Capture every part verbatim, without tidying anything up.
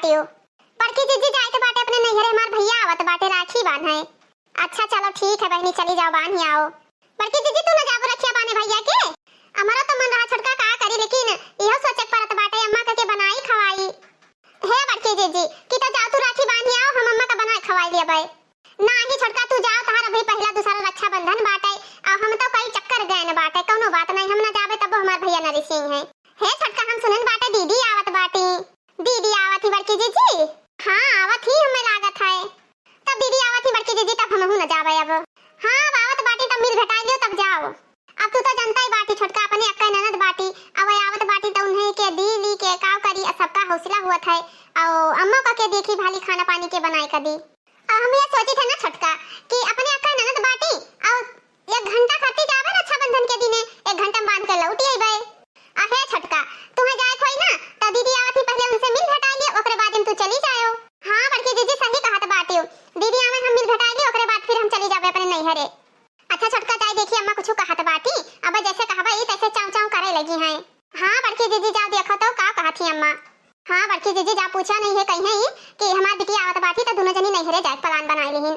तियो। बड़की जिज्जी जाइत बाटे अपने नैहरे, हमार भैया आवत बाटे राखी बान्हे। अच्छा चलो ठीक है बहिनी, चली जाओ बान्ही आओ। बड़की जिज्जी तू न जाबो रखिया बान्हे भैया के? हमारो तो मन रहा छोटका का करी, लेकिन इहो सोचे के पड़त बाटे अम्मा का के बनाई खवाई। हे बड़की जिज्जी, कि तो जाओ तू राखी बान्ही आओ, हम अम्मा का बनाई खवाई लेबै। नाही छोटका तू जाओ, तहार अभी पहिला दूसरा रक्षाबंधन बाटे, अउ हम तो कई चक्कर गए न बाटे, कौनो बात नहीं, हम न जाबे तबो हमार भैया न रिसियइहैं। हे छोटका हम सुनन बाटे दीदी आवत बाटी। दीदी आवत ही बड़की जिज्जी? हाँ आवत ही, हमें लागत है। तब दीदी आवत ही बड़की जिज्जी, तब हमहू न जाबे अब। हाँ अब आवत बाटी तब मिल भेटाई लियो तब जाओ। अब तू तो जनता ही बाटी छोटका, अपने अक्का ननद बाटी, अब आवत बाटी तो उन्हें के दी ली के काव करी, सबका हौसला हुआ था। अउ अम्मा का के देखी भाली खाना पानी के बनाए कदी। अब हम ये सोचित है ना छोटका कि अपने अक्का ननद बाटी अउ एक घंटा खातिर जाबे रक्षाबंधन के दिने, एक घंटा में बांध के लौट अइबे। आ हे छोटका, तुहे जाए के होई ना तो दीदी आवत ही पहले उनसे मिल भेटाई लियो, ओकरे बाद में तू चली जायो। हाँ बड़की जिज्जी सही कहत बाटी, दीदी आवे हम मिल भेटाई लियो, ओकरे बाद फिर हम चली जाबे अपने नैहरे। अच्छा छोटका जाए देखी अम्मा कुछ कहत बाटी, अब जैसे कहबे ई तैसे चाव चाव करे लगी हैं। हाँ बड़की जिज्जी जाओ देखो तो का कहत ही अम्मा। हाँ बड़की जिज्जी जा पूछा नहीं है कहीं ही कि हमार बिटिया आवत बाटी तो दोनों जनी नैहरे जाए plan बनाए लिहिन।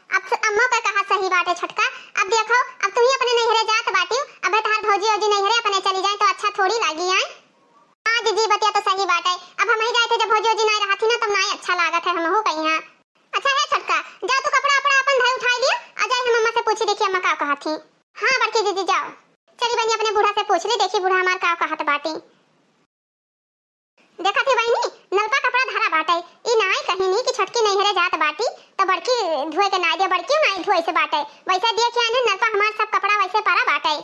अब स-, अम्मो का कहा सही बाटे छोटका। अब देखो अब तू ही अपने नैहरे जात बाटी, अब तहार भौजी औजी नैहरे अपने चली जाए तो अच्छा थोड़ी लागी आए। हाँ जिज्जी बतिया तो सही बाटे, अब हम ही जाए थे जब भौजी औजी नहीं रहत ही ना तब नहीं अच्छा लागत है हमहू कहीं। अच्छा हे छोटका, जा तू कपड़ा अपड़ा अपन धोए उठाई लिया, आ जाए हम अम्मा से पूछी देखी अम्मा का कहत ही। हाँ बड़की जिज्जी जाओ। चली बहिनी अपने बूढ़ा से पूछ ली देखी बूढ़ा हमार का कहत बाटी। देखत ही बहिनी नलपा कपड़ा धरा बाटे, ई नाई कहीं नी कि छोटकी नैहरे जात बाटी तो बड़की धोए के नाई दे, बड़कियो नाई धोए से बाटे, वैसे दिए के आने नलपा हमार सब कपड़ा वैसे परा बाटे।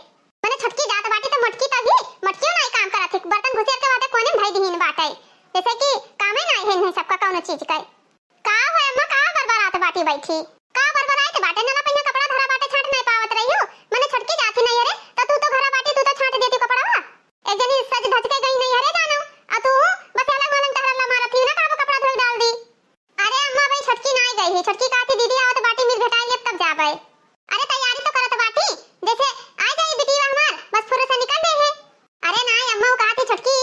मने छोटकी जात बाटी तो मोटकी तो ही, मोटकियो नाई काम करत ही, बर्तन घुसेर के बाटे कोने में धई दिहिन बाटे, जैसे कि कामे नाई है इन्हें सबका कौनो चीज का। का हो अम्मा, का बरबरात बाटी बैठी? का बरबरात बाटे? नला पहिया कपड़ा धरा बाटे, छांट नहीं पावत रही हो। मने छोटकी जाती नहीं रे, त तू तो घरा बाटी, तू तो छांट देती कपड़वा। एक जनी सज धज के गई नहीं रे जानो, आ तू बस अलग मलंग टहरला मारत ही ना, का वो कपड़ा धोई डाल दी। अरे अम्मा भाई छोटकी नहीं गई ही, छोटकी कहती दीदी आवत बाटी, मिल भेटाई लेब तब जाबे। अरे तैयारी तो करत बाटी, जैसे आ जाई बिटिया हमार, बस फुर्र से निकल जाई है। अरे नाई अम्मा, वो कहत ही छोटकी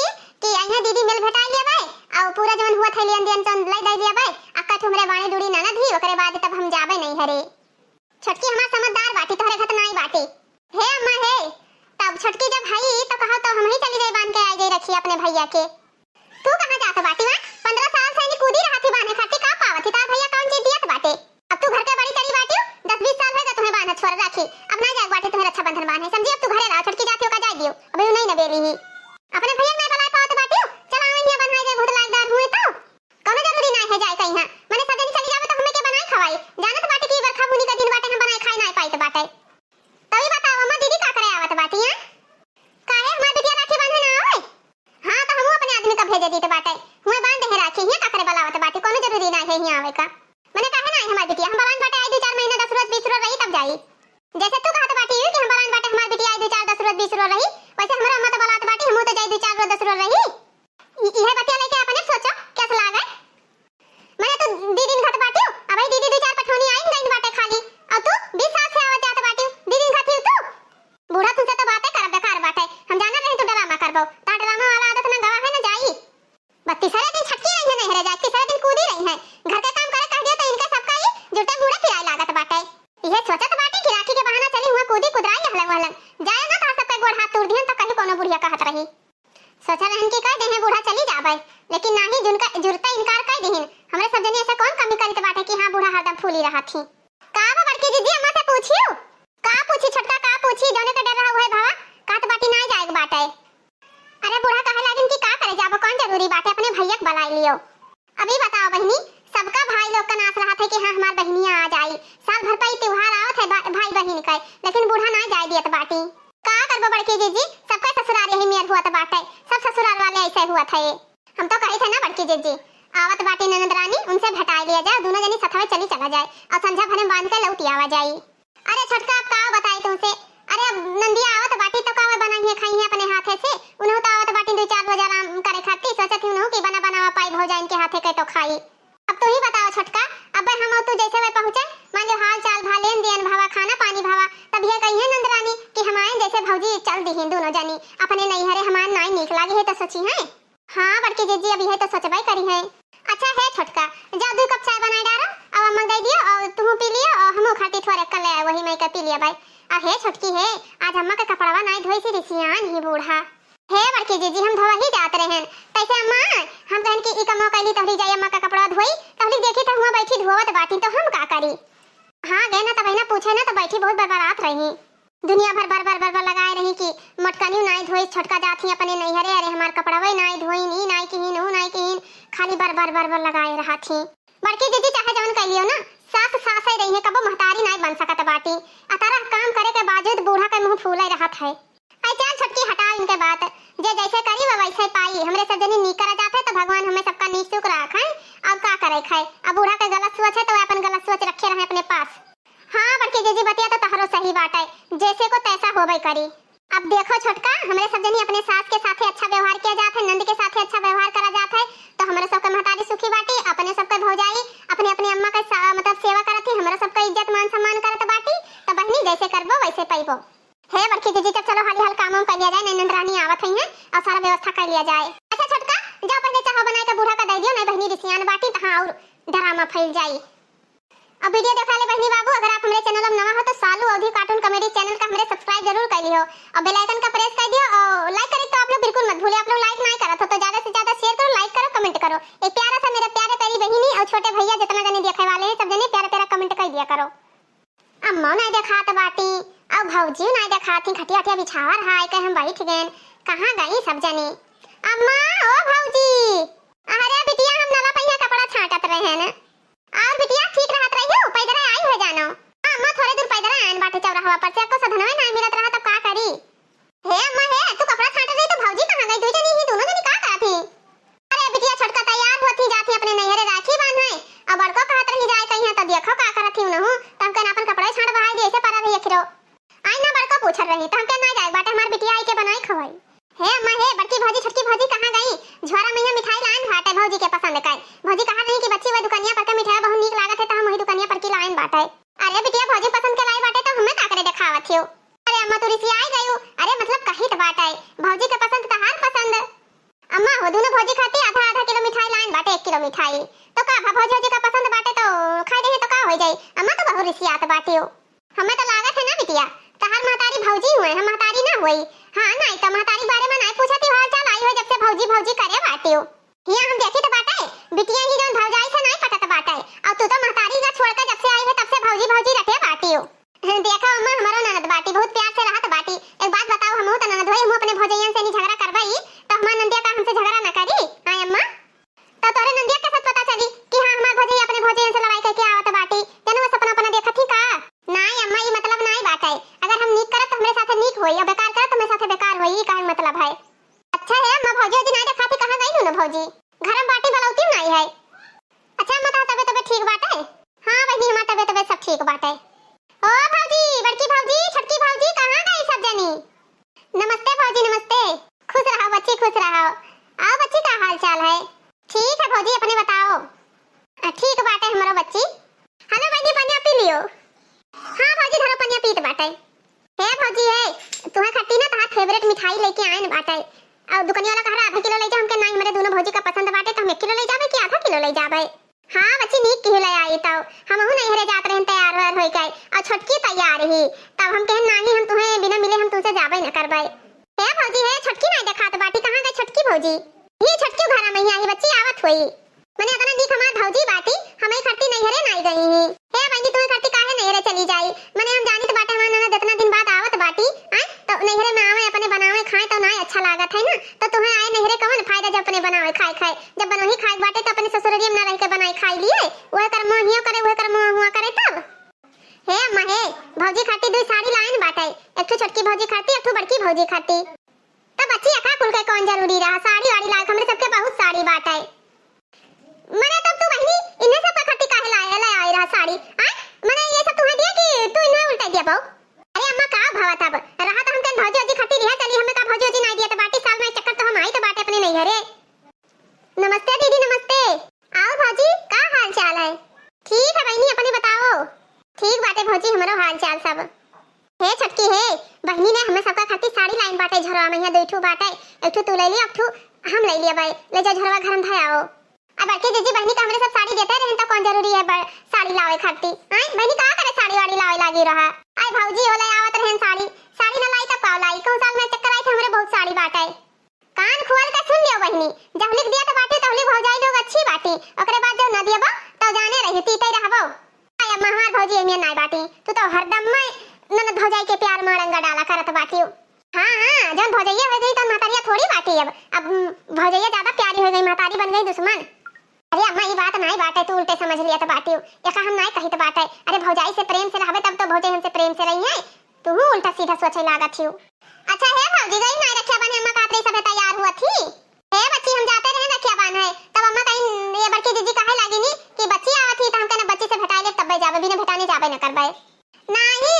कि अइहें दीदी मिल भेटाई लेबै, अउ पूरा जवन हुआ थैलियन दियन जवन लई दई लेबै, अक्का ठुमरे बाणी डूड़ी ननद ही, ओकरे बाद तब हम जाबै नहीं हरे। छोटकी हमार समझदार बाटी, तोहरे घत नाई बाटी। हे अम्मा हे, तब छोटकी जब हई तो कहो तो हम ही चली जाई बांध के आई गई रखी अपने भैया के। तू कहाँ जात बाटी वहाँ? पन्द्रह साल से इन्हीं कूदी रहत ही बांधे खातिर, का पावत ही? तार भैया कौन चीज दियत बाटे? अब तू घर के बड़ी चली बाटी, दस बीस साल होइगा तुम्हें बांधत छोड़ राखी, अब नहीं जाए बाटी तुम्हें रक्षाबंधन बांधे, समझी? अब तू घरे रहो, छोटकी जाती हो का जाए दियो, अभी नहीं न बेली ही। अपने भैया नहीं बुलाए पावत बाटी, चला आवे यहाँ बन्हाई जाए, बहुत लायकदार हुए तो। कौनो जरूरी नहीं है जाए कहीं, मने सब जनी चली जावे तो हमें के बनाए खवाई, जानत बाटी कि बरखा बुनी का दिन बाटे, हम बनाए खाए नहीं पाइत बाटे। तभी बताओ अम्मा, दीदी का करे आवत बाटी हैं? काहे हमार बिटिया राखी बांधे ना आवे? हाँ, तो हमहू अपने आदमी का भेजे दीत बाटे। हुए बांध दे राखी, हियां का करे बुलावत बाटे, कोनो जरूरी ना है हियां आवे का। मने काहे ना आई हमार बिटिया? हम बलान बाटे आई दो चार महीना, दस रोज बीस रोज रही तब जाई। जैसे तू कहत बाटी कि हम बलान बाटे हमार बिटिया आई दो चार दस रोज बीस रोज रही, वैसे हमरा अम्मा तो बलात बाटी, हमहू तो जाई दो चार रोज दस रोज रही। इ-, इहे बतिया लेके अपने सोचो, कैसे लागे? मने तू दीदी घत बाटियो, अबही दीदी दू चार पठौनी आइन गइन बाटे खाली, अउ तू बीस साल से आवत जात बाटियो, दीदी घत ही तू। बूढ़ा तुमसे तो बातें करब बेकार बाटे, हम जानत रही तू ड्रामा करबो, ता ड्रामा वाला आदत ना गवा है ना जाई। बस तीसरे दिन छटकी रही है नैहरे जाए, तीसरे दिन कूदी रही है, घर के काम करे कह दियो तो इनके सबका ही जुटे बूढ़े पिराए लागत बाटे। इहे सोचत बाटे कि राखी के बहाना चली हुआ कूदी कुदराई लहलंग वहलंग, जाए ना तार सबके गोड़ हाथ तोड़ दिहन तो कहीं कोनो बुढ़िया कहत रही। सोचा रहन कि कह देहे बूढ़ा चली जाबे, लेकिन नाही जुनका जुरते इनकार कर दिहिन। हमरे सब जनी ऐसा कौन कमी करित बाटे कि हाँ बूढ़ा हरदम फूली रहत ही। का बा बड़की दीदी, अम्मा से पूछियो? का पूछी छोटका, का पूछी? जौने के डर रहा उहे भवा, कहत बाटी नाही जाए के बाटे। अरे बूढ़ा कहे लागिन कि का करे जाबो, कौन जरूरी बाटे, अपने भैया के बुलाई लियो। अभी बताओ बहिनी, सबका भाई लोग का नास रहत है कि हाँ हमार बहिनिया आ जाई, साल भर पर ई त्योहार आवत है बा-, भाई बहिन के, लेकिन बूढ़ा ना जाए दियत बाटी। का करबो बड़की जीजी, सबका ससुराल यही मेर हुआ बाटे, सब ससुराल वाले ऐसे हुआ थे। हम तो कही थे ना बड़की जीजी, आवत बाटी ननद रानी, उनसे भेटाई लिया जाए, दोनों जनी सथवे चली चला जाए और संझा भरे में बांध के लौटी आवा जाई। अरे छोटका, अब का बताई तुमसे? अरे अब नंदिया आवत बाटी तो का वे बनाई है, खाई है अपने हाथे से? उन्हों तो आवत बाटी दो चार रोज आराम करे खातिर, सोचत ही उन्हों की बना बनावा पाई भौजाइन के हाथे के तो खाई। अब तू ही बताओ छोटका, अब हम और तू जैसे वे पहुँचे, मान लो हाल चाल भा लेन देन भावा, खाना पानी भावा, तब ये कही है नंद रानी कि हमारे जैसे भौजी चल दी हैं दोनों जनी अपने नैहरे, हमारे नाई नीक लागे है तो सोची हैं। हाँ बड़की जीजी, अब यह तो सोचबे करी है। अच्छा हे छोटका, जाओ दुइ कप चाय बनाइ डारो, अउ अम्मा के दइ दियो, अउ तुहू पी लियो, अउ हमहू खातिर थोरे कल्ले आए, वही मइँ के पी लियो भाई। अउ हे छोटकी हे, आज अम्मा के कपड़वा नाहीं धोइस, रिसियान ही बूढ़ा। हे बड़की जीजी, हम धोवही जात रहेन, तइसे अम्मा, हम कहन कि ई कमवा कइली तहली जाई अम्मा के कपड़वा धोई, तहली देखी त हुआँ बइठी धोवत बाटी, तउ हम का करी? हाँ, गए ना त बहिना पूछे ना त बइठी बहुत बरबरात रही। दुनिया भर बर बर बर बर लगाए रही कि मोटकनियो नाहीं धोइस, छोटका जात ही अपने नइहरे, अरे हमार कपड़वइ नाहीं धोइन, ई नाहीं किहिन, ऊ नाहीं किहिन, खाली बर बर बर बर लगाए रहत ही। बड़की जीजी चाहे जउन कइ लियो ना, सास सासइ रही है, कबो महतारी नाहीं बन सकत बाटी। अतरा काम करे के बावजूद बूढ़ा के मुँह फूले रहत है। अइ चल छोटकी हटाओ इनके बात, जे जइसे करी वो वइसे पाई। हमरे सब जनी नीक करा जात है त भगवान हमें सबका नीक चुक राखइ, अउ का करइ खाए। अब बूढ़ा के गलत सोच है त वो अपन गलत सोच रखे रहे अपने पास। हाँ बड़की जीजी, बतिया त तहरो सही बाटइ, जइसे को तइसा होबइ करी। अब देखो छोटका, हमरे सब जनी अपने सास के साथे अच्छा व्यवहार किया जात है, नंद के साथे अच्छा व्यवहार करा जात है, त हमरे सबके महतारी सुखी बाटी, अपने सबके भौजाई अपने अपने अम्मा के सा-, मतलब सेवा करत ही, हमरे सबके इज्जत मान सम्मान करत बाटी, त बहिनी जइसे करबो वइसे पइबो। हे बड़की जीजी, तब चलो हाली हाल काम वाम कइ लिया जाए, नहीं नंदरानी आवत हइहैं अउ सारा व्यवस्था कइ लिया जाए। अच्छा छोटका, जाओ पहिले चाह बनाइ के बूढ़ा का दइ दियो, नहीं बहिनी रिसियान बाटी, तहाँ अउर drama फइल जाई। अब video देखा ले बहिनी बाबू, अगर आप हमरे channel में नवा हो तो सालू अवधी cartoon comedy channel का हमरे subscribe जरूर कइ लियो अउर bell icon का press कइ दियो अउर like करे तो आप लोग बिल्कुल मत भूले। आप लोग like नाहीं करत हो तो ज्यादा से ज्यादा share करो, like करो, comment करो। एक प्यारा सा मेरा प्यारे प्यारी बहिनी अउर छोटे भइया जितना जने देखे वाले हैं सब जने प्यारा प्यारा comment कइ दिया करो। अम्मो नाहीं देखात बाटी अउर भौजियो नाहीं देखात ही, खटिया खटिया बिछावा रहा है, कहे हम बइठ गएन, कहाँ गई सब जने? अम्मा, ओ भौजी, अरे बिटिया हम नला पहिया कपड़ा छाँटत रहेन। अउर बिटिया ठीक रहत रहियो, पैदरे आई हो जानो। हाँ, अम्मा थोरे दूर पैदरे आएन बाटे चौराहा पर से, एक्को सधनवे नाहीं मिलत रहा तब का करी? हे अम्मा हे, तू कपड़ा छाँटत रही तो भौजी कहाँ गई? दुइ जनी ही, दुनो जनी का करत ही? अरे बिटिया छोटका तैयार होत ही जात ही अपने नइहरे राखी बान्हे, अउ बड़को कहत रही जाए कहिया तो देखो का करत ही उनहू, त हमके आपन कपड़ा छाँट बहाई दिए से परा रही अखिरो। आई ना बड़को पूछत रही, त हमके नाहीं जाए बाटे, हमार बिटिया आई के बनाई खवाई। हे अम्मा हे, बड़की भौजी, छोटकी भौजी कहाँ गई? झोरा मइँ मिठाई लाइन बाटे भौजी के पसंद का। भौजी कहा रही कि बच्ची वह दुकनिया पर के मिठाई बहुत नीक लागत है, त हम वही दुकनिया पर की लाइन बाटे। अरे बिटिया, भौजी पसंद के लाई बाटे त हमें का करे देखावत हियो? अरे अम्मा तू रिसियाई गयू। अरे मतलब कहित बाटे, भौजी के पसंद त हर पसंद। अम्मा हो दुनो भौजी खाती आधा आधा किलो मिठाई लाइन बाटे, एक किलो मिठाई। तो का भा भौजी, भौजी का पसंद बाटे तो खाई देहे तो का होइ जाई? अम्मा तो बहुत रिसियात बाटियो। हमें तो लागत है ना बिटिया, तहार महतारी भौजी हुए, हम महतारी ना हुई। हाँ, नाहीं तो महतारी बारे में नाहीं पूछत ही, हाल चाल आई हो जब से भौजी भौजी करे बाटियो। हियाँ हम देखी तो बाटे, बिटिया ही जौन भौजाई से नाहीं पटत बाटे, अउर तू तो महतारी का छोड़ के जब से आई है तब से भौजी भौजी रटे बाटियो। देखो अम्मा, हमारो ननद बाटी, बहुत प्यार से रहत बाटी। एक बात बताओ, हमहू तो ननद होई, हमहू अपने भौजैयन से नहीं झगड़ा करबई, तो हमार ननदिया का हमसे झगड़ा ना करी? हाँ अम्मा? तो तोरे नंदिया के साथ पता चली कि हाँ, हमार भौजाई अपने भौजैयन से लड़ाई करके आवत बाटी, जने वो सपना अपना देखत ही का? नाई अम्मा, ई मतलब नाई बाटे। अगर हम नीक करब तो हमरे साथे नीक होई, और बेकार करब तो हमरे साथे बेकार होई, ई काहे मतलब है? अच्छा है अम्मा, भौजी जी नाई देखाती, कहाँ गई ना भौजी? घर में बाटी, बलौती नाई है। अच्छा अम्मा, तोहार तबीयत, तबीयत ठीक बाटे? हाँ बहिनी, हमार तबीयत, तबीयत सब ठीक बाटे। ओ भौजी, बड़की भौजी, छोटकी भौजी, कहाँ गई सब जनी? नमस्ते भौजी, नमस्ते। खुश रहो बच्ची, खुश रहो। आओ बच्ची, का हाल चाल है? ठीक है भौजी, अपने बताओ। आ, ठीक बाटे हमरो बच्ची। हेलो बहिनी, पनिया पी लियो। हाँ भौजी, धरो पनिया, पीत बाटे। हे भौजी, हे, तुहे खट्टी ना तहार favourite मिठाई लेके आएन बाटे। अउर दुकनिया वाला कह रहा आधा किलो ले जा, हमके नाई, हमरे दुनो भौजी का पसंद बाटे, तो हम एक किलो ले जाबे कि आधा किलो ले जाबे? हाँ बच्ची, नीक किहू ले आई, तो हमहू नैहरे जात रहन तैयार व्यार होई के, अउर छोटकी तैयार ही, तब हम कहन नानी, हम तुहे बिना मिले हम तुमसे जाबे न करबे। हे भौजी, हे छोटकी नाई देखात बाटी, कहाँ गई छोटकी भौजी? ही छोटकी घरा में ही आई बच्ची, आवत होई। मने अतना नीक हमार भौजी बाटी, हमई खरती नैहरे नाई गई ही। हे बहिनी, तुहे खरती काहे नैहरे चली जाई? मने हम जानित बाटे हमार ननद इतना दिन बाद आवत बाटी, आय, तो नैहरे में आवे, अपने बनावे खाए तो नाई अच्छा लागत है ना, तो तुहे आए नैहरे कवन फायदा जब अपने बनावे खाए खाए, जब बनवही खाए बाटे तो अपने ससुररिये में ना रह के बनाई खाई लिए, वह कर्म हियो करे, वह कर्म हुआ करे तब। हे अम्मा हे, भौजी खाती दुई साड़ी लाइन बाटे, एक ठो छोटकी भौजी खाती, एक ठो बड़की भौजी खाती। तो बच्ची, एका कुल के कौन जरूरी रहा? साड़ी वाड़ी लायक हमरे सबके बहुत साड़ी बाटे। मने तब तू बहिनी इन्हें सब का खाती काहे लाए, ले आई रहा साड़ी? आय? मने ये सब तुहे दिया कि तू इन्हें उल्टा दिया बहू? अरे अम्मा, का भवा तब? रहा तो हमके भौजी ओजी खाती लिहा चली, हमें का भौजी ओजी नाई दिया तो बाटी, साल में एक चक्कर तो हम आई तो बाटे अपने नैहरे। नमस्ते दीदी, नमस्ते। आओ भौजी, का हाल चाल है? ठीक है बहिनी, अपने बताओ। ठीक बाटे भौजी, हमरो हाल चाल सब। हे छोटकी हे, बहिनी ने हमें सबका खातिर साड़ी लाइन बाटे, झोरवा में यहाँ दो ठू बाटे, एक ठू तू ले लियो, एक ठू हम ले लियो भाई, ले जा झोरवा घर में धर आओ। बड़की जीजी बहिनी का हमरे सब साड़ी देते रहेन, त कौन जरूरी है ब-, साड़ी लावे खाती? आय, बहिनी का करे साड़ी वाड़ी लावे लागी रहा? आय, भौजी होले आवत रहेन साड़ी, साड़ी न लाई त का लाई? कौन साल में चक्कर आई थे, हमरे बहुत साड़ी बाटे। कान खोल के सुन लियो बहिनी, जहुलिक दिया त बाटी, तहुलिक भौजाई लोग अच्छी बाटी, ओकरे बाद जब न दियबो, तब जाने रही, तीते रहबो। आय, अम्मा हमार भौजी एमिया नाय बाटी, तू तो हरदम में ननद भौजाई के प्यार में रंग डाला करत बाटी। हाँ, हाँ, जौन भौजैया हो गई, तौन महतारिया थोड़ी बाटी अब। अब, उम, भौजैया ज्यादा प्यारी हो गई, महतारी बन गई दुश्मन। अरे अम्मा, ई बात नाई बाटे, तू उल्टे समझ लियत बाटिउ। एका हम नाई कहित बाटे। अरे भौजाई से प्रेम से रहबे, तब तो भौजाई हमसे प्रेम से रही है। तू उल्टा सीधा सोचे लागत हिउ। अच्छा हे भौजी, गई नाई रखिया बांधे, अम्मा कहत रही सभे तैयार हुआ थी। हे बच्ची, हम जाते रहे रखिया बांधे, तब अम्मा कही, ये बड़की जीजी कहे लागी नी कि बच्ची आवत ही, तो हम कहने बच्ची से भेटाई ले, तब्बे जाबे, बिना भेटाने जाबे न करबे। नाही,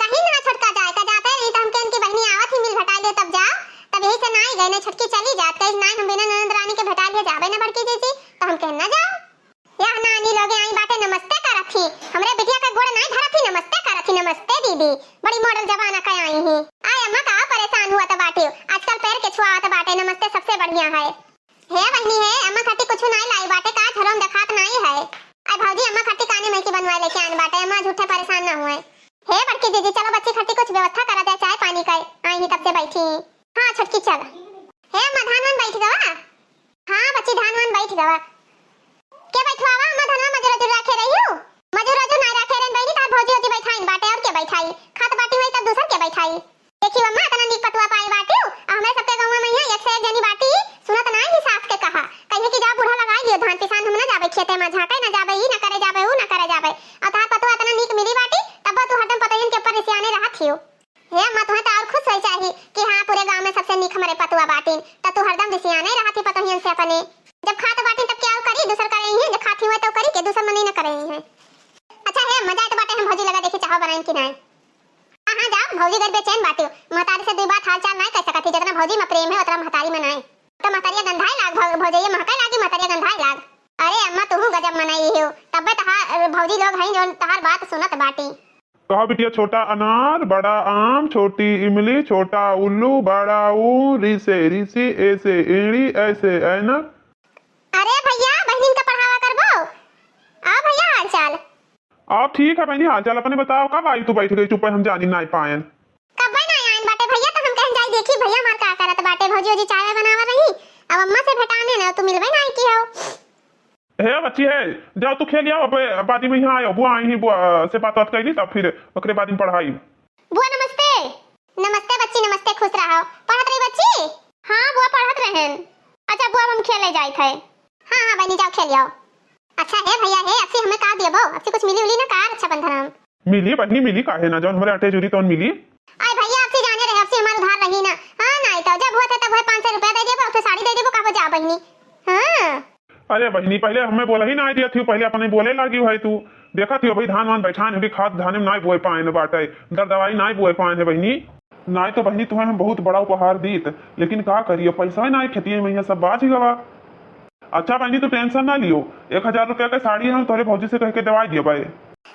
कहीं ना छोटका जाए का, जाते रही तो हमके इनकी बहिनी आवत ही, मिल भेटाई ले तब जाओ, तब यही से नाही गए, नहीं छोटकी चली जात, कही नाही हम बिना ननद रानी के भेटाई ले जाबे ना बड़की जीजी, तो हम कहन ना जाओ। यह नानी लोगे आई बाटे नमस्ते करत ही, हमरे बिटिया का गोड़ नाही धरत ही, नमस्ते करत ही, नमस्ते दीदी, बड़ी मॉडल जमाना का आई ही। आय अम्मा का परेशान हुआ तो बाटे, आजकल पैर के छुआवत बाटे, नमस्ते सबसे बढ़िया है। हे बहिनी हे, अम्मा खातिर कुछु नाई लाई बाटे का? झरोन देखात नाई है। अरे भौजी, अम्मा खातिर काने में की बनवाए लेके आन बाटे, अम्मा झूठे परेशान ना हुए। हे बड़की दीदी, चलो बच्ची खातिर कुछ व्यवस्था करा दे, चाय पानी का, आई ही तब से बैठी। हाँ छोटकी चल। हे अम्मा, धान वान बैठ गवा? हाँ बच्ची, धान वान बैठ गवा। के बैठवावा अम्मा धनवा? मजूर उजूर राखे रही हो? मजूर उजूर नाई राखे रहन बहिनी, तार भौजी ओजी बैठाइन बाटे, और के बैठाई? खात बाटी वही तब दूसर के बैठाई। देखी अम्मा, इतना नीक पतुआ पाए बाटिउ, आ हमरे सबके गौवा में यहाँ एक से एक जनी बाटी, सुनत नाई ही सास के कहा, कहिए कि जा बूढ़ा लगाई दियो धान पिसान, हम ना जाबे खेते में, झांके ना जाबे, ई ना करे जाबे, ऊ ना करे जाबे। और तार पतुआ इतना नीक मिली बाटी, तब तू हरदम पतोहियन के ऊपर रिसियाने रहत हियो। हे अम्मा, तुहें तो और खुश होई चाही कि हाँ, पूरे गांव में सबसे नीक हमरे पतुआ बाटिन, तब तू हरदम रिसियाने रहत ही पतोहियन से अपने। जब खात बाटिन तब क्या और करी, दूसर करे ही है, जब खाती हुए तो करी के दूसर मनी न करे ही है। अच्छा हे अम्मा, जाए तो बाटे हम भौजी लगा देखी चाहो बनाइन कि नाई। हाँ, हाँ, जाओ, भौजी घर बेचैन बाटिउ। महतारी से दुई बात हाल चाल नाई कह सकत ही, जितना भौजी में प्रेम है, उतना महतारी में नाई। तो महतारिया गंधाए लाग, भौ-, भौजैया महकाए लागी, महतारिया गंधाए लाग। अरे अम्मा, तुहू गजब मनई हिउ, तब्बे तहार भौजी लोग हईं, जौन तहार बात सुनत बाटी। कहो बिटिया, छोटा अनार, बड़ा आम, छोटी इमली, छोटा उल्लू, बड़ा ऊँ, री से ऋषि, ए से एड़ी, ऐ से ऐनक। अरे भैया, बहिनिन का पढ़ावा करबो? आ भैया, हाल चाल? आप ठीक है बहिनी, हाल चाल अपने बताओ। कब आई तू बैठ गई चुप्पे, हम जानी नाई पायन। कब्बे नाई आइन बाटे भैया, तो हम कहन जाई देखी भैया हमार का करत बाटे। भौजी ओजी चाय बनावा रही, अब अम्मा से भेटाने न, तू मिलबे नाई की हो। हे बच्ची हे, जाओ तू खेल आओ, अब बादी में यहाँ आयो, बुआ आई ही, बुआ से बात बात कैली, तब फिर ओकरे बाद में पढ़ाई। बुआ नमस्ते। नमस्ते बच्ची, नमस्ते, खुश रहो। पढ़त रही बच्ची? हाँ बुआ, पढ़त रहन। अच्छा बुआ, अब हम खेले जाइत है। हाँ, हाँ बहिनी, जाओ खेल आओ। अच्छा हे भैया हे, अबसे हमें का दियबो? अबसे कुछ मिली उली ना का रक्षाबंधन हम? मिली बहिनी, मिली, काहे ना, जौन हमरे अटे जुरी तौन मिली। आय भैया, अबसे जाने रहे, अबसे हमार उधार रही ना। हाँ, नाई तो जब होत है तब है, पाँच सौ रुपया दे देबो, एक ठो साड़ी दे देबो, कहबो जा बहिनी। हाँ। अरे बहिनी, पहिले हमें बोला ही नाई दिया थी, पहिले अपने बोले लागी है तू। देखा थी भाई, धान वान बैठान है, खाद धाने में नाई बोए पाए न बाटे, दर दवाई नाई बोए पाए है बहिनी। नाई तो बहिनी, तुम्हें हम बहुत बड़ा उपहार दीत, लेकिन का करिए, पैसा ही नाई, खेतिए में यह सब बाझ गवा। अच्छा बहिनी, तू tension ना लियो, एक हजार रुपया के साड़ी हम तोहरे भौजी से कह के देवाई दियो भाई।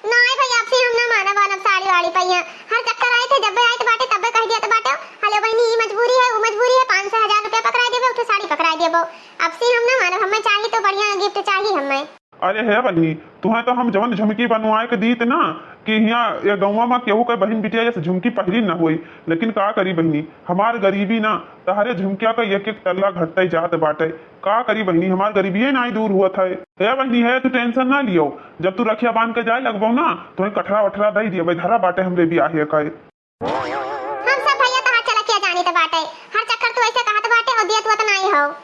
नाई भैया, अबसे हम ना मानब वानब साड़ी वाड़ी पहिया। हर चक्कर आइत है, जब्बे आइत बाटे तब्बे कह दियत बाटे, "हेलो बहिनी, ई मजबूरी है, ऊ मजबूरी है, पाँच सौ हजार रुपया पकड़ाई देबे, उठे साड़ी पकड़ाई देबो।" अबसे हम ना मानब, हमें चाही तो बढ़िया gift चाही हमें। अरे हे बहिनी, तुहें तो हम जवन झुमकी बनवाए के दीत ना, कि हियाँ ये गौवा में केहू के बहिन बिटिया जैसे झुमकी पहिरी न होई, लेकिन का करी बहिनी, हमार गरीबी ना, तहरे झुमकिया का एक एक तल्ला घटते जात बाटे। का करी बहिनी, हमार गरीबिये नाई दूर हुआ था। हे बहिनी, हे तू tension ना लियो, जब तू रखिया बांध के जाए लगबो ना, तो कठरा वठरा दई दियो, भाई धरा बाटे हमरे बियाहे का। हम सब भैया तहार चलकिया जानी त बाटे, हर चक्कर तू ऐसे कहत बाटे और दियत हुआ त नाई हो।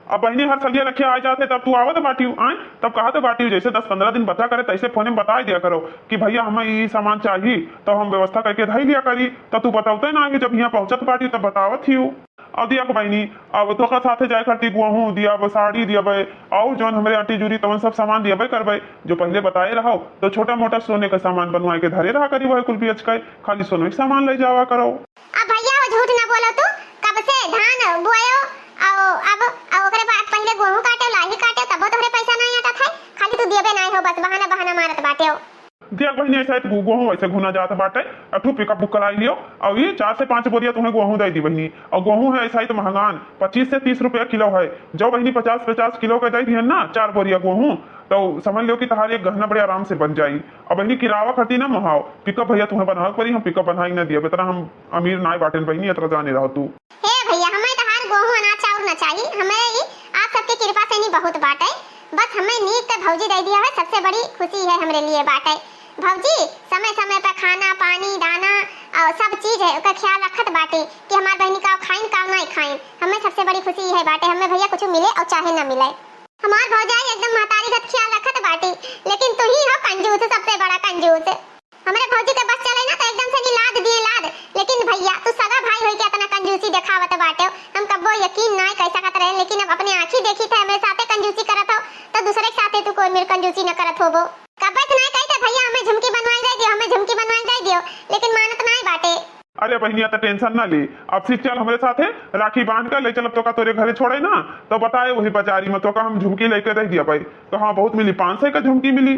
अब बहिनी, हर सलिया रखिया आ जाते, तब तू आवत बाटियो, आए, तब कहत बाटियो, जैसे दस पन्द्रह दिन बता करे, तैसे फोने में बताई दिया करो कि भैया, हमें ई सामान चाही, तब हम व्यवस्था करके धई लिया करी। तब तू बतौते ना ही, जब यहाँ पहुँचत बाटी, तब बतावत ही हो। अब दिया को बहिनी, अब तोका साथे जाए खातिर गुआहूँ दिया, अब साड़ी दिया बे, और जौन हमरे आंटी जूरी तवन सब सामान दिया बे करबे, जो पहले बताए रहो, तो छोटा मोटा सोने का सामान बनवाए के धरे रहा करी, वह कुल बेच के खाली सोने के सामान ले जावा करो। अब भैया, वो झूठ ना बोलो तू, कब से धान बोयो, आओ, अब, अब ओकरे बाद पहले गेहूं काटे, लाही काटे, तबो तोहरे पैसा नहीं आटा खाए, खाली तू दियबे नहीं हो, बस बहाना, बहाना मारत बाटे हो। देख बहिनी, ऐसा है तो गो-, गोहूँ ऐसे घुना जात बाटे, एक ठो pickup book कराई लियो, और ये चार से पाँच बोरिया तुम्हें गोहूँ दे दी बहिनी। और गोहूँ है ऐसा ही तो महंगान, पच्चीस से तीस रुपया किलो है। जो बहिनी पचास पचास किलो के दे दिहन ना, चार बोरिया गोहूँ, तो समझ लियो कि तहार एक गहना बड़े आराम से बन जाई। और बहिनी, किरावा खर्ची ना मोहाओ, pickup भैया तुम्हें बनावे के पड़ी, हम pickup बनाई ना दिया, इतना हम अमीर नाय बाटेन बहिनी, इतना जाने रहो तू। हे भैया, हमें तहार गोहूँ अनाज चाउर न चाही, हमें ई आप सबके कृपा से नहीं बहुत बाटे। बस हमें नीक के भौजी दे दिया है, सबसे बड़ी खुशी है हमरे लिए बाटे। भौजी समय समय पे खाना, पानी, दाना और सब चीज है, ओकर ख्याल रखत बाटे कि हमार बहिनी का खाइन, का नहीं खाइन। हमें सबसे बड़ी खुशी है बाटे, हमें भैया कुछ मिले और चाहे न मिले। हमार भौजाई एकदम महतारी गत ख्याल रखत बाटे, लेकिन तू ही हो कंजूस, सबसे बड़ा कंजूस। हमरे भौजी के बस चले ना तो एकदम से नी लाद दिए लाद, लेकिन भैया तू सगा भाई होई के इतना कंजूसी देखावत बाटे हो। हम कब्बो यकीन नाय कर सकत रहे, लेकिन अब अपने आँखी देखी थे हमरे साथे कंजूसी करत हो, तो दूसरे के साथे तू कोई मेर कंजूसी न करत होबो। कब्बे से नाय कही थे भैया हमें झुमकी बनवाई दे दियो, हमें झुमकी बनवाई दे दियो, लेकिन मानत नाय बाटे। अरे बहिनिया, तो tension ना ले, अब से चल हमरे साथे, राखी बांध के ले चलब तोका तोरे घरे छोड़े ना, तो बताए वही बाजारी में तोका हम झुमकी लेके दे दिया भाई। तो हाँ, बहुत मिली, पाँच सौ का झुमकी मिली।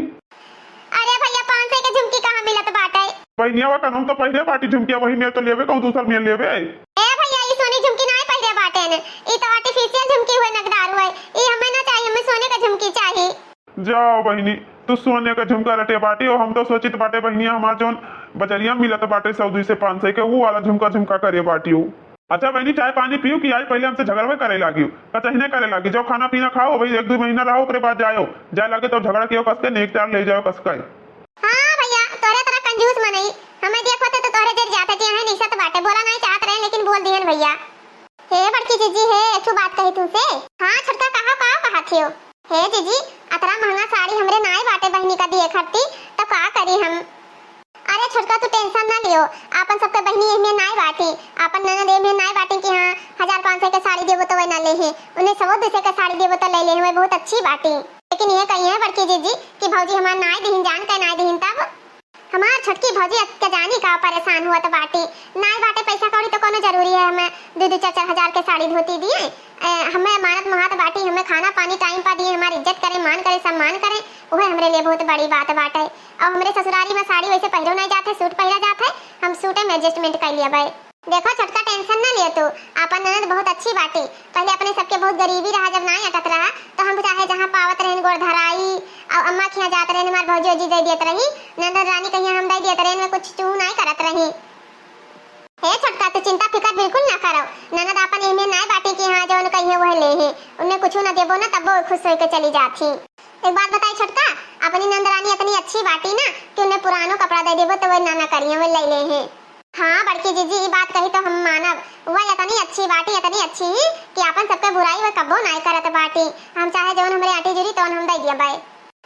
अरे भैया, पाँच सौ के झुमकी कहाँ मिलत बाटे? बहिनिया, वा कनम तो पहले बाटी झुमकिया, वही मेर तो लेबे, कहूँ दूसर मेर लेबे। ए भैया, ई सोनी झुमकी नाय पहिरे बाटे ने, ई तो artificial झुमकी हुए, नगदार हुए, ई हमें ना चाहिए, हमें सोने का झुमकी चाहिए। जाओ बहिनी, तू सोने का झुमका रटे बाटी हो, हम तो सोचित बाटे बहिनिया हमार जौन बजरिया मिलत बाटे सौ दुई से पाँच सौ के, वो वाला झुमका झुमका करे बाटी हो। अच्छा बहिनी, चाय पानी पीऊ कि आई पहले हमसे झगड़वे करे लागी, कचहिने करे लागी। जाओ खाना पीना खाओ, अभी एक दो महीना रहो, ओकरे बाद जाओ। जाए लागे तो झगड़ा कियो कसके, नेक चार ले जाओ कसके। हाँ भैया, तोहरे तरह कंजूस मनई, हमें देखो तो, तो तोहरे जर जाते कि यहाँ निसत बाटे, बोला नहीं चाहत रहे लेकिन बोल दिहन भैया। हे बड़की जीजी, हे एक ठो बात कही तुमसे। हाँ छोटका, कहा, का कहा थियो? हे जीजी, अतरा महंगा साड़ी हमरे नाय बाटे बहिनी का दिए खरती, तो का करी हम? अरे छोटका, तू tension ना लियो, आपन सबके बहिनी एहमे नाय बाटी, आपन ननद एहमे नाय बाटी कि हाँ, हजार पाँच सौ के साड़ी देबो तो वह ना ले ही, उन्हें सौ दो सौ के साड़ी देबो तो ले ले, वह बहुत अच्छी बाटी। लेकिन ये कही है बड़की जीजी कि भौजी हमार नाय दिहिन, जान के नाय दिहिन, तब हमार छोटकी भौजी अत के जानी का परेशान हुआ तो बाटी, नाय बाटे पैसा कौड़ी तो कोनो जरूरी है हमें दो दो चार चार हजार के साड़ी धोती दिए, ए, हमें मानत मोहात बाटी, हमें खाना पानी time पर दिए, हमार इज्जत करे, मान करे, सम्मान करे, उहे हमरे लिए बहुत बड़ी बात बाटे। और हमरे ससुरारी में साड़ी वैसे पहिरो नहीं जात है, suit पहिरा जात है, हम suit में adjustment कर लिया भाई। देखो छोटका, tension ना लियो तू, आपन ननद बहुत अच्छी बाटी। पहले अपने सबके बहुत गरीबी रहा, जब नाई अटत रहा तो हम चाहे जहाँ पावत रहन गोड़ धराई, और अम्मा खिया जात रहन, हमार भौजी ओजी दे दियत रही, ननद रानी कहिया हम दे दियत रहन, में कुछ चू नाई करत रही। हे छोटका, तू चिंता फिकर बिल्कुल ना करो, ननद आपन एहमे नाय बाटी कि हाँ जौन कहिए वह ले ही, उन्हें कुछ ना देबो ना तब वो खुश होके चली जात ही। एक बात बताई छोटका, अपनी नंदरानी इतनी अच्छी बाटी ना कि उन्हें पुरानो कपड़ा दे देबो तो वह ना ना करिए, वह ले ले ही। हाँ बड़की जीजी, ई बात कही तो हम मानब, वह इतनी अच्छी बाटी, इतनी अच्छी ही कि आपन सबके बुराई वह कब्बो नाय करत बाटी। हम चाहे जौन हमरे आटी जुरी तौन हम दे दिया बाय।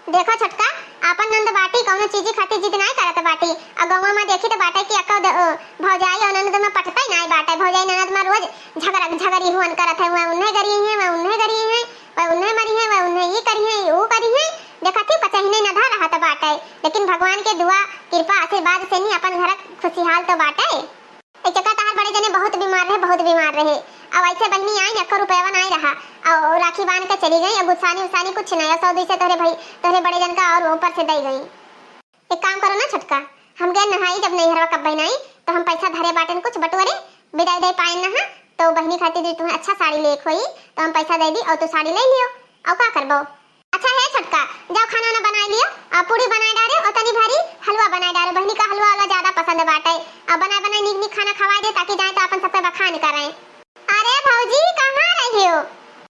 देखो छोटका, आपन नंद बाटी, कौनो चीजी खातिर जिद नाय करत बाटी। आ गौवा में देखी तो बाटे कि अक्का द-, अ, भौजाई और ननद में पटतई नाय बाटे। भौजाई ननद में रोज झगड़ा, झगड़ी हुअन करत है, वह उन्हें गरी है, वह उन्हें गरी है, वह उन्हें मरी है, वह उन्हें ई करी है, ऊ करी है। देखा थी पचहिने न धा रहत बाटे, लेकिन भगवान के दुआ, कृपा, आशीर्वाद से ही अपन घर खुशहाल तो बाटे। एक चक्का तहार बड़े जने बहुत बीमार रहे, बहुत बीमार रहे। अब ऐसे बहिनी आई, एको रुपयवा नाई रहा। और राखी बांध के चली गई, और गुस्सानी उसानी कुछ नहीं, और सौ दुई से तोहरे भाई, तोहरे बड़े जन का और ऊपर से दई गई। एक काम करो ना छोटका, हम गए नहाई, जब नैहरवा कब बहनाई, तो हम पैसा धरे बाटन कुछ बटुअरे, विदाई दे पाए ना, तो बहिनी खातिर दी तुम्हें अच्छा साड़ी ले एक होई, तो हम पैसा दे दी और तू साड़ी ले लियो, और का करबो? अच्छा हे छोटका, जाओ खाना वाना बनाई लियो, आ पूड़ी बनाई डारे और तनी भारी हलवा बनाई डारे, बहिनी का हलवा वाला ज्यादा पसंद बाटे। अब बनाए बनाए नीक नीक खाना खवाई दे, ताकि जाए तो अपन सबके बखान करें। अरे भौजी, कहाँ रही हो?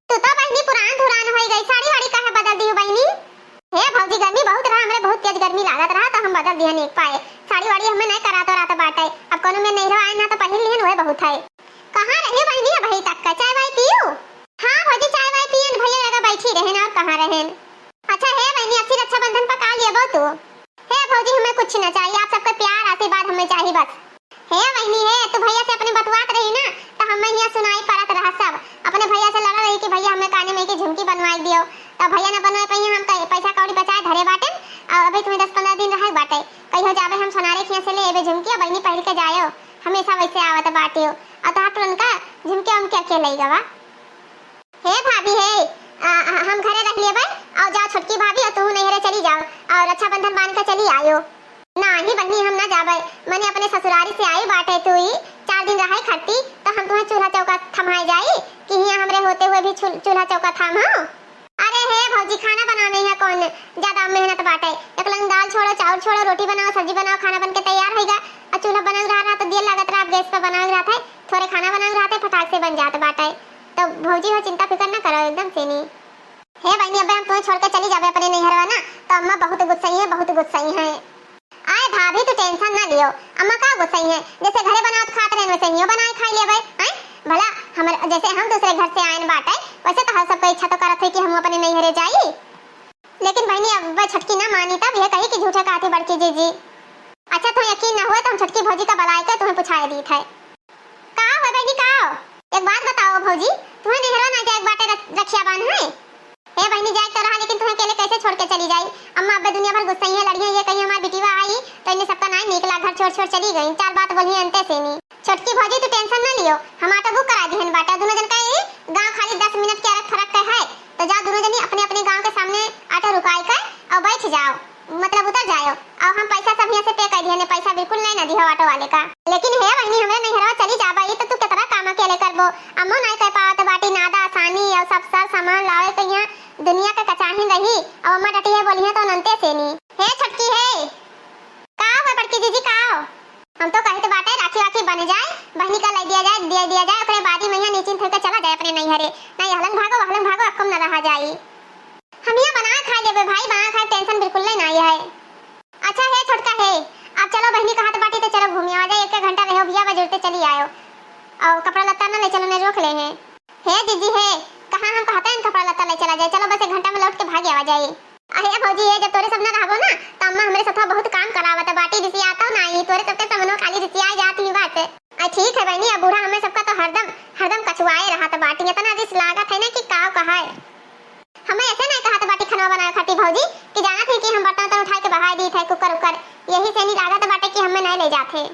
तू तो बहिनी पुरान धुरान होई गई, साड़ी वाड़ी काहे बदल दी हो बहिनी? हे भौजी, गर्मी बहुत रहा, हमरे बहुत तेज गर्मी लागत रहा, तो हम बदल दिहन एक पाए। साड़ी वाड़ी हमें नहीं करात रहत बाटे, अब कोनो में नहीं रहो आए ना तो पहिर लिहन, वह बहुत है। कहाँ रही बहिनी अबही तक का? चाय वाय पीयू? हाँ भौजी, चाय वाय पियन, भैया लगा बैठी रहन, और कहाँ रहन। अच्छा हे बहिनी, अच्छी रक्षाबंधन पर का लेबो तू? हे भौजी, हमें कुछ न चाहिए, आप सबके प्यार आशीर्वाद हमें चाहिए बस। हे बहिनी हे, तू भैया से अपने बतुआत रही ना, तो हमें यहाँ सुनाई पड़त रहा सब। अपने भैया से लड़ा रही कि भैया हमें काने में की झुमकी बनवाई दियो, तो भैया न बनवाए पाइए, हम कहे पैसा कौड़ी बचाए धरे बाटे, और अभी तुम्हें दस पन्द्रह दिन रहे बाटे, कहियो जाबे हम सोनारे खिया से ले एबे झुमकी, और बहिनी पहन के जायो, हमेशा वैसे आवत बाटे हो, और तोहार टुरनका झुमके उमके के लई गवा। हे भाभी हे, आ, आ, हम घरे रह लेबै, और जाओ छोटकी भाभी और तू नैहरे चली जाओ और रक्षाबंधन बांध के चली आयो। मने अपने ससुरारी से आई बाटे तू ही, चार दिन रहाई खट्टी, तो हम तुहें चूल्हा चौका थमाए जाई कि हियाँ हमरे होते हुए भी चूल-, चूल्हा चौका थाम हो? अरे हे भौजी, खाना बनावे में कौन ज्यादा मेहनत बाटे? एक लंग दाल छोड़ो, चाउर छोड़ो, रोटी बनाओ, सब्जी बनाओ, खाना बन के तैयार होइगा। और चूल्हा बनावे रहा, रहा तो देर लागत रहा, अब गैस पे बनावे रहा था, थोड़े खाना बनावे रहा था, फटाक से बन जात बाटे। तो भौजी हो, चिंता फिकर ना करो एकदम से नी। हे बहिनी, अबे हम तुहें छोड़ के चली जाबे अपने नैहरवा ना, तो अम्मा बहुत गुस्सई है, बहुत गुस्सई है। आए भाभी, तू tension ना लियो, अम्मा का गुस्सई है, जैसे घरे बनावत खात रहन वैसे हियो बनाए खाई लेबे। आए भला हमर, जैसे हम दूसरे घर से आयन बाटे, वैसे तो हर सबके इच्छा तो करत है कि हम अपने नैहरे जाई, लेकिन बहिनी अब छोटकी ना मानी, तब ये कही कि झूठे कहत ही बड़की जीजी। अच्छा, तुहें यकीन ना हुए तो हम छोटकी भौजी का बलाए के तुहें पुछाए दीत है। का हो बहिनी, का हो? एक बात बताओ भौजी, तुहें नैहरवा ना जाए बाटे रख-, रखिया बांध है? हे बहिनी, जाए तो रहा, लेकिन तुहें अकेले कैसे छोड़ के चली जाई? अम्मा अब्बे दुनिया भर गुस्सई है, लड़िया ये कहीं हमार बिटिया आई तो इन्हें सबका नाई नीक लाग, घर छोड़ छोड़ चली गई, चार बात बोली अंते से नी। छोटकी भौजी, तू tension ना लियो, हम auto book करा दिहन बाटे, दोनों जन का ही गाँव खाली दस मिनट के अरक फरक के है, तो जाओ दोनों जनी अपने अपने गाँव के सामने auto रुकाई के और बैठ जाओ, मतलब उतर जाओ, और हम पैसा सब यहाँ से pay कर दिहन, पैसा बिल्कुल नहीं ना दिहो auto वाले का। लेकिन हे बहिनी, हमरे नैहरवा चली जाबा ई तो तू कितना काम अकेले करबो, अम्मो नहीं कर पावत बाटी, नादा आसानी और सब सर सामान लावे के यहाँ दुनिया के कचाहिन रही, और अम्मा डटी है बोली है तो नंते से नी। हे छोटकी हे, का हो बड़की जीजी, का हो? हम तो कहित बाटे राखी वाखी बन जाए, बहिनी का लै दिया जाए, दे दिया जाए, ओकरे बाद ही मैया निश्चिंत होके चला जाए अपने नैहरे। नहीं हलंग भागो, हलंग भागो, अक्कम न रहा जाई। हम यहाँ बना खाए लेबे भाई, बना खाए, tension बिल्कुल नहीं ना है। अच्छा हे छोटका हे, अब चलो बहिनी कहत बाटी तो चलो घूमी आवा जाए, एक घंटा रहो भैया, बजुरते चली आयो। और कपड़ा लत्ता ना ले चलो, ने रोक ले हैं। हे जीजी हे, कहाँ हम कहते हैं कपड़ा लत्ता ले चला जाए, चलो बस एक घंटा में लौट के भाग आवा जाए। अरे भौजी, ये जब तोरे सब ना रहबो ना, त अम्मा हमरे साथ बहुत काम करावत बाटी, रिसियातो नाही, तोरे सबके समनो खाली रिसियाए जात ही बात। आ ठीक है बहिनी, अब बूढ़ा हमें सबका तो हरदम, हरदम कछुआए रहत बाटी, इतना रिस लागत है ना कि काव कहाए। हमें ऐसे नहीं कहत बाटी खनवा बनावे खाती भौजी, कि जानत है कि हम बर्तन उठा के बहाए दीत है कुकर उकर, यही से नहीं लागत बाटे कि हमें नहीं ले जात है।